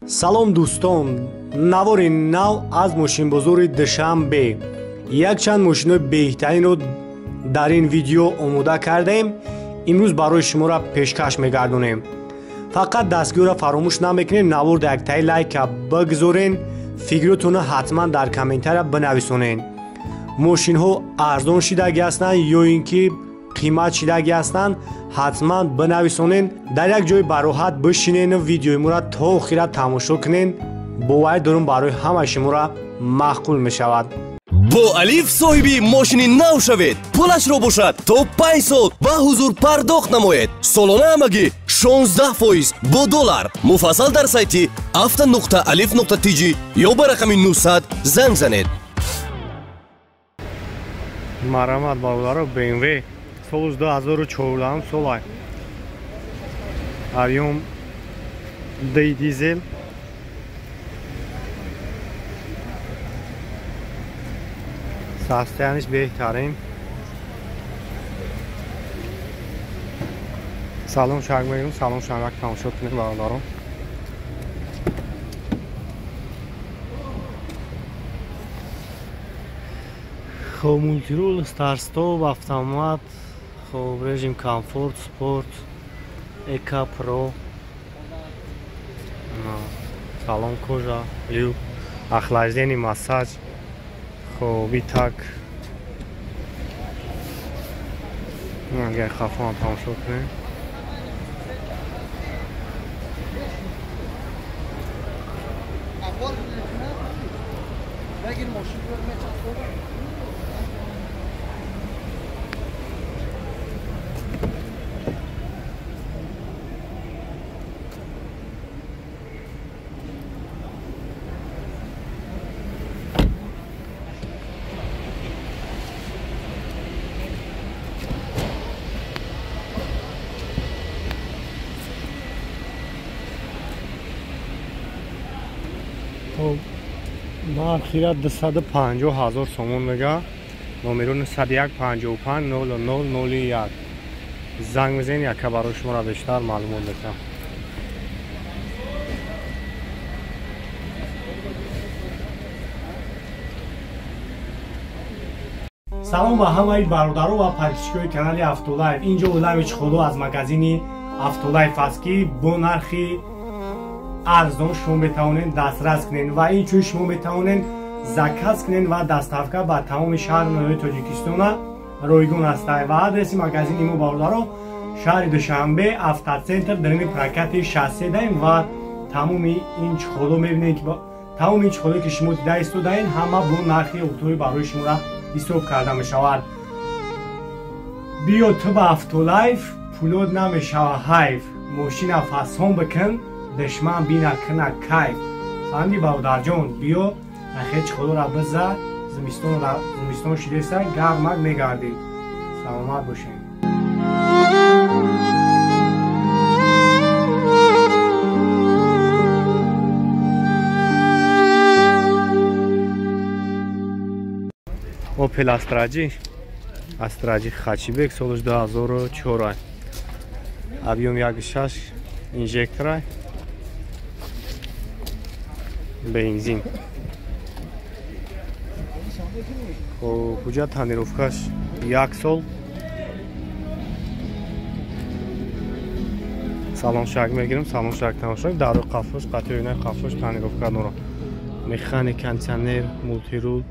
Салом дӯстон, навори нав аз мошинбозори Душанбе. Якчанд мошинҳои беҳтаринро дар ин видео омода кардаем. Имрӯз барои шуморо пешкаш мегардонем. Фақат дастгиҳоро фаромӯш намекунед, навор дар яктаи лайка бигзорен, фикротонро ҳатман дар комментария бинависонед. Мошинҳо арзон шидаги ҳастанд ё ин ки қимат шидаги ҳастанд, ҳатман бинависонед. Дар як ҷой бароҳат бишинену видеои моро то охира тамошо кунед. Боварӣ дорум, барои ҳамаи шуморо маъқул мешавад. Бо Алиф соҳиби мошини нав шавед. Пулашро бошад то 5 сол ба ҳузур пардохт намоед. Солона ҳамагӣ 16% бо доллар. Муфассал дар сайти авто.алиф.тж ё ба рақами 900 занг занед. Марҳамат бародаро, BMW соли 2014 солай. Объем Д дизель. Состояниш беҳтарин. Салон шаг мегирем, салон шагак тамошо кунем бародарон. Хоб, мультирул, старт-стоп, автомат, хоб, режим комфорт, спорт, эка про. Салон кожа, люк, охлаждение, массаж. Хоб, и так. Агар хафон тамошо кунем. Нархира 250 ҳазор сомон мега. Номеро 901 55 00 01. Занг мезанед, яка барои шуморо бештар маълумот метавам. Салом ба ҳамаи бародаро ва подписчикои канали Автолайф. Инҷо олами чиходо аз магазини Автолайф аст, ки бо нархи арзон шумо метавонед дастрас кунед ва инчунин шумо метавонед заказ кунед ва доставка ба тамоми шаҳру ноҳияи Тоҷикистона ройгон аст. Ва адреси магазини мо бародаро шаҳри Душанбе, Автоцентр, дарини прокати 63 даем ва тамоми ин чиходо мебинед, ки тамоми ин чиходо ки шумо дида истодаед, ҳама бо нархи оптовӣ барои шуморо ҳисоб карда мешавад. Биё ту ба Автолайф, пулот намешава ҳайф. Мошина фасон бикун, душман бина кина кайф. Фаҳмидӣ бародарҷон, биё нахе чиходора биза, зимистон шидеса, гармак мегардӣ. Саломат бошед. Opel Astraji, Astraji Хачибек, соли 2004. Объем 1.6, инжектора, бензин. Хоб, куҷа тонировкаш 1 сол. Салон шаг мегирем, салон шаг тамошо, дару қафош, қатъи қафош тонировка дорад. Механик, кондиционер, мультирул.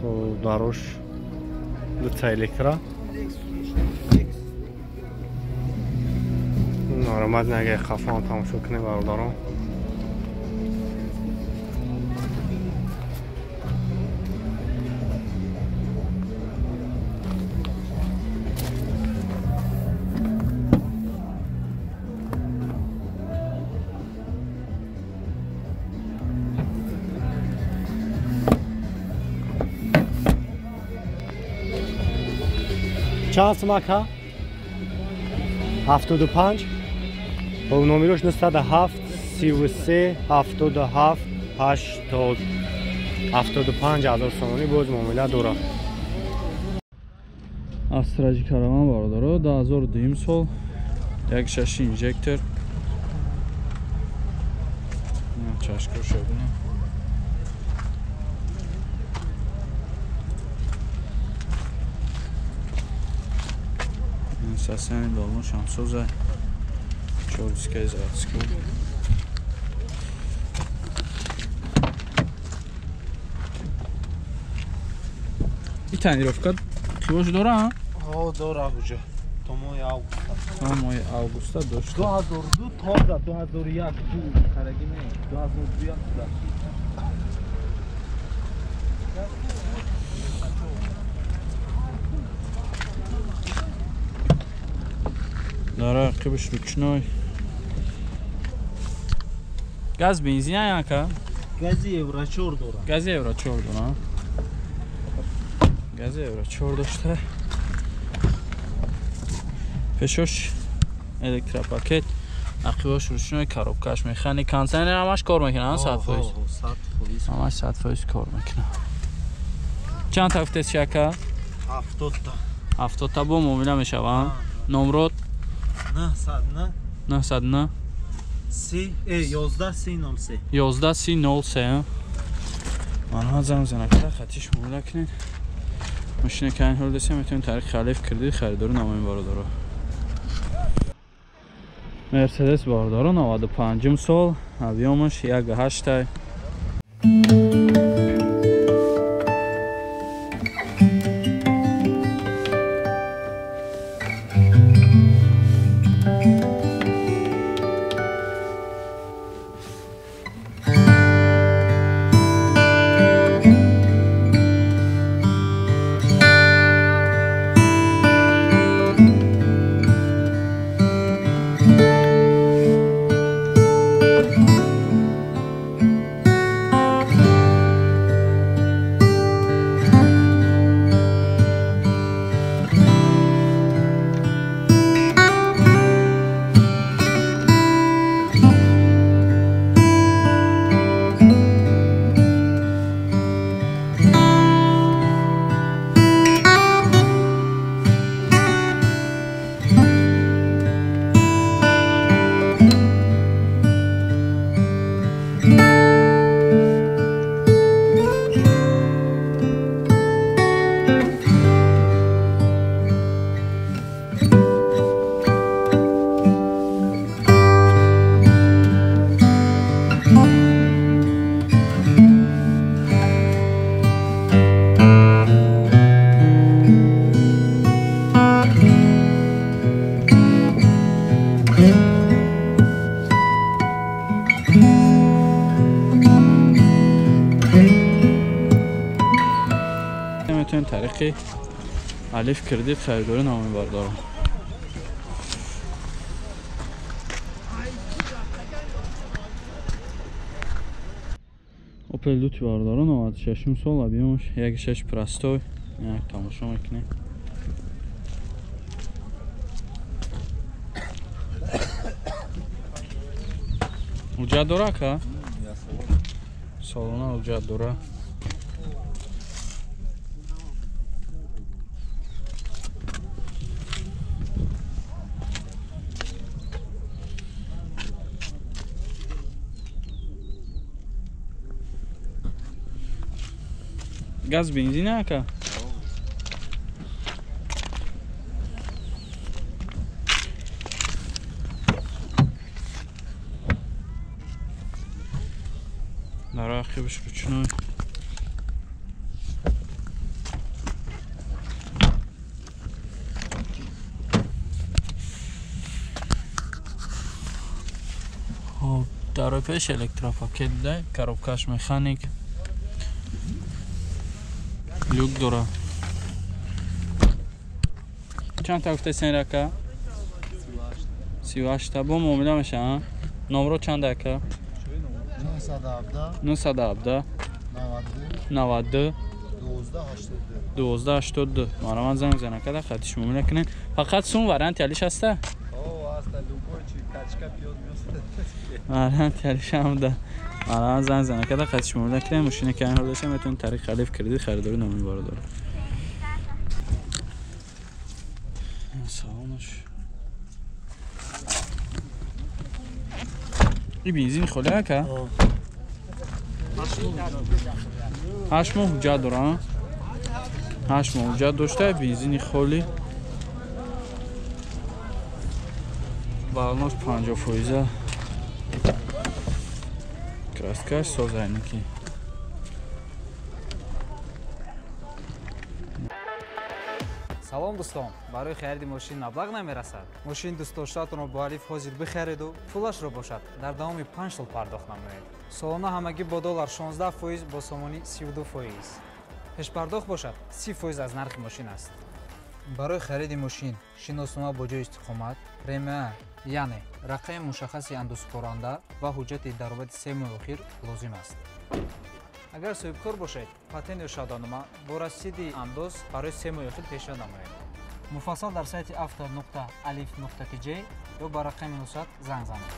Хоб, дарош дута электро. Наромад нагай қафон тамошо кунем бародарон. Чанд сум ака? 75. Хоб, номерош 907 33 77 80. 75 ҳазор сомонӣ боз муомила дорад. Астраҷи караван бародаро, 2002 сол, 1.6 инжектор. Чашкоша бинем. Состояние баллон шамсоза. 4 дискаи заводской. И тонировка кивош дора? Ҳо, дора ҳуҷа. То моҳи августа. То моҳи августа дошта. 2002 то 2001 ду караги не, 2002 ям туда. Дара қибиш ручной. Газ бензин яка? Гази евро 4 дора. Гази евро 4 дора. Гази евро 4 дошта. Пешош электропакет, ақибош ручной, коробкаш механик, кондиционер ҳамаш кор мекунад, 100%. 100%. Ҳамаш 100% кор мекунад. Чанд та гуфтед шака? 70 та. 70 та бо муомила мешавад. Номрод 909 909 3 11 303 11 303. Манҳа занг занакда хатиш муомила кунед. Мошина ки айн ҳол десем метавонед тариқи халиф кредит харидорӣ намоем бародаро. Мерседес бародаро 95 сол, объёмаш 1.8. Тариқи алиф кредит харидорӣ намоем бародарон. Opel Duty бародарон 96 сол, объёмаш 1.6 простой. Як тамошо мекунем. Ҳуҷҷат дора ка? Солона ҳуҷҷат дора. Газ бензин ака? Дар ақибаш ручной. Хоб, дар пеш электропакет да, коробкаш механик. Люк дора. Чанд та гуфтед рака? 38 та. Бо муомила мешавад? Номро чанд ака? 917 92 12 82. Марамат занг зана када хатиш муомила кунед. Фақат сум варианти алиш ҳаста? Варианти алиш ҳам да. Марамат занг зана када хатиш муомила кунед. Мошина ки айн ҳол дошта метавонед тариқи халиф кредит харидорӣ намоед бародаро. Салонаш. И бензин холӣ ака? 8 моҳ ҳуҷҷат дора, 8 моҳ ҳуҷҷат дошта, бензини холӣ. Балнош 50%. Краскаш созайники. Салом дӯстон, барои хариди мошин маблағ намерасад. Мошини дӯстдоштаатонро бо Алиф ҳозир бихариду пулашро бошад дар давоми 5 сол пардохт намоед. Солона ҳамагӣ бо доллар 16%, бо сомонӣ 32%. Пешпардохт бошад 30% аз нархи мошин аст. Барои хариди мошин шиноснома бо ҷои истиқомат, РМА, яъне рақами мушаххаси андозсупоранда ва ҳуҷҷати даромади 3 моҳи охир лозим аст. Агар соҳибкор бошед, патент ё шаҳодатнома бо расиди андоз барои 3 моҳи охир пешниҳод намоед. Муфассал дар сайти auto.alif.tj ё ба рақами 900 занг занед.